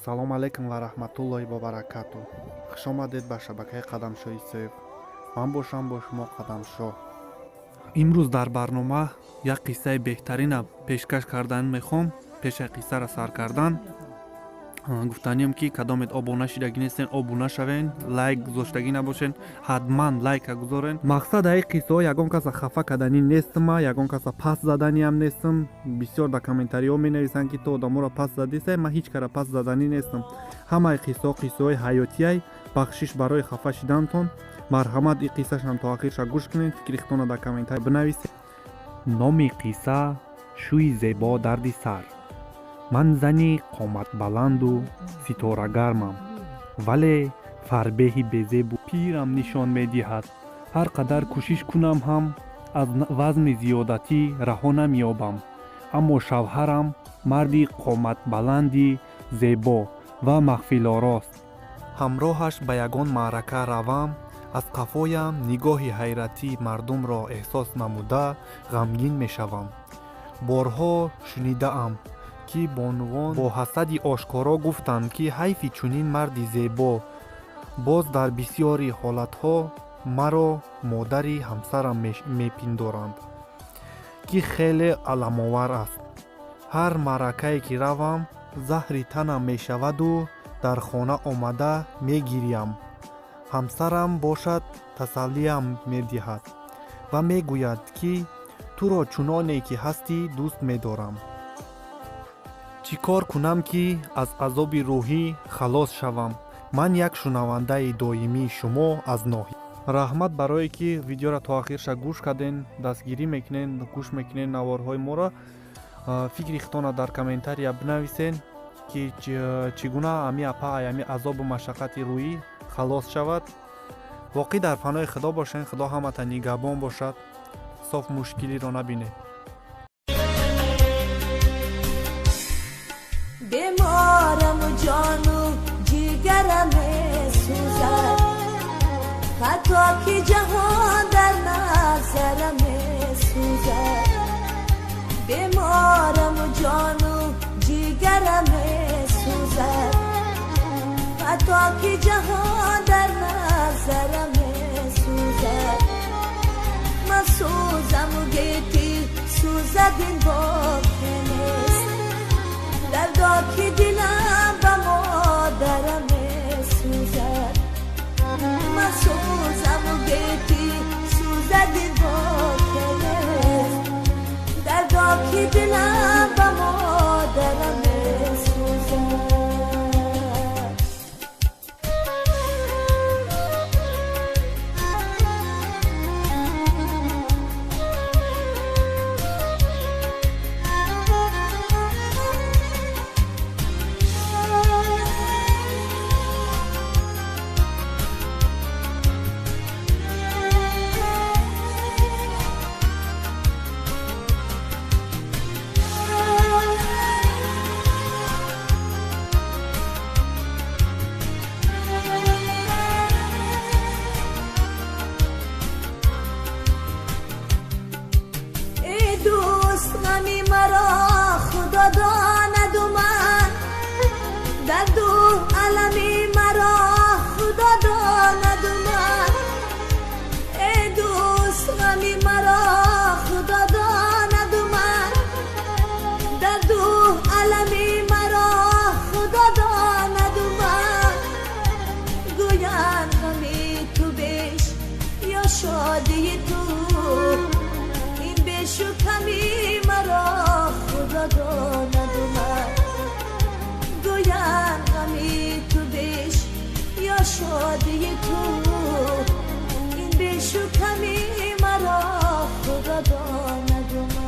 Ассалому алайкум ва раҳматуллоҳи ва баракату. Хуш омадед ба шабакаи Қадамшоҳ Исоев. Ман бошам бо шумо Қадамшоҳ. Имрӯз дар барнома як қиссаи беҳтарина пешкаш кардан мехоҳам. Пешаи қиссаро сар кардан гуфтаниям, ки кадомед обуна шидагӣ нестен, обуна шавен, лайк гузоштагӣ набошен, ҳатман лайка гузорен. Мақсад аи қиссаҳо ягон каса хафа карданӣ нестма, ягон каса пас заданиам нестам. Бисёр дар комментариҳо менависанд, ки ту одаморо пас задисай. Ман ҳеҷ кара пас заданӣ нестам. Ҳамаи қиссаҳо қиссаҳои ҳаётияй. Бахшиш барои хафа шидантон. Марҳамат, и қиссашам то ахирша гӯш кунед, фикри худтонро дар комментария бинависед. Номи қисса: Шӯи зебо дарди сар. Ман зани қоматбаланду ситорагармам, вале фарбеҳи безебу пирам нишон медиҳад. Ҳар қадар кӯшиш кунам ҳам, аз вазни зиёдатӣ раҳо намеёбам. Аммо шавҳарам марди қоматбаланди зебо ва маҳфилорост. Ҳамроҳаш ба ягон маърака равам, аз қафоям нигоҳи ҳайратии мардумро эҳсос намуда, ғамгин мешавам. Борҳо шунидаам, ки бонувон бо ҳасади ошкоро гуфтанд, ки ҳайфи чунин марди зебо. Боз дар бисёри ҳолатҳо маро модари ҳамсарам мепиндоранд, ки хеле аламовар аст. Ҳар маъракае ки равам, заҳри танам мешаваду дар хона омада мегирьям. Ҳамсарам бошад, тасаллиам медиҳад ва мегӯяд, ки туро чуноне ки ҳастӣ дӯст медорам. Чӣ кор кунам, ки аз азоби рӯҳӣ халос шавам? Ман як шунавандаи доимии шумо аз ноҳия. Раҳмат барое ки видеоро то ахирша гӯш карден, дастгирӣ мекунен, гӯш мекунен наворҳои моро. Фикри худтонро дар комментария бинависен, ки чӣ гуна ами апа ами азобу машаққати рӯҳӣ халос шавад. Воқеъ дар паноҳи Худо бошен. Худо ҳамата нигаҳбон бошад. Соф мушкилиро набинед. Беморам, ҷону ҷигарам месӯзад, ҳатто ки ҷаҳон дар назарам месӯзад. Беморам, ҷону ҷигарам месӯзад, ҳатто ки ҷаҳон дар назарам месӯзад. Ман сӯзаму гетӣ сӯзад, ин боке нест. Дардо ки дилам ба модарам месӯзад. Ман сӯзаму гетӣ сӯзад, ин боке нест. Дардо ки дилам ба модарам месӯзад. Эй дӯст, ғами маро Худо донаду ман, дарду алами маро Худо донаду ман. Эй дӯст, ғами маро Худо донаду ман, дарду алами маро Худо донаду ман. Гӯянд ғами ту беш ё шодии ту, ин бешу ками маро Худо донаду ман. Гӯянд ғами ту беш ё шодии ту, ин бешу ками маро Худо донаду ман.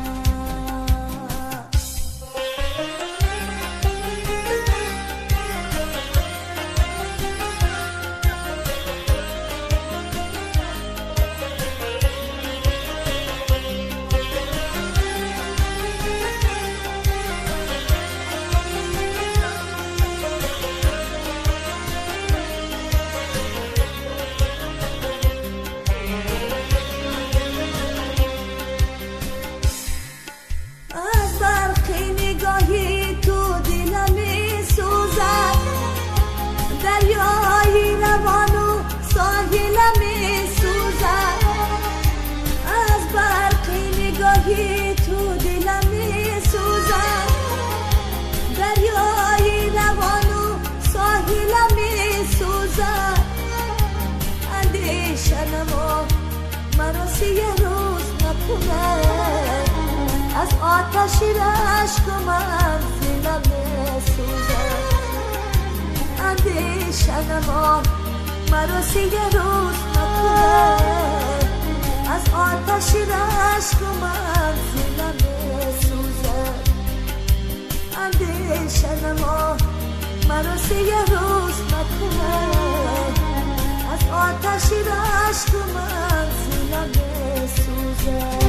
آتش رشک من سینه سوزد. اندیشه نما مرا سیه روز مکن، از آتش رشک من سینه سوزد. اندیشه نما مرا سیه روز مکن، از آتش رشک من سینه سوزد.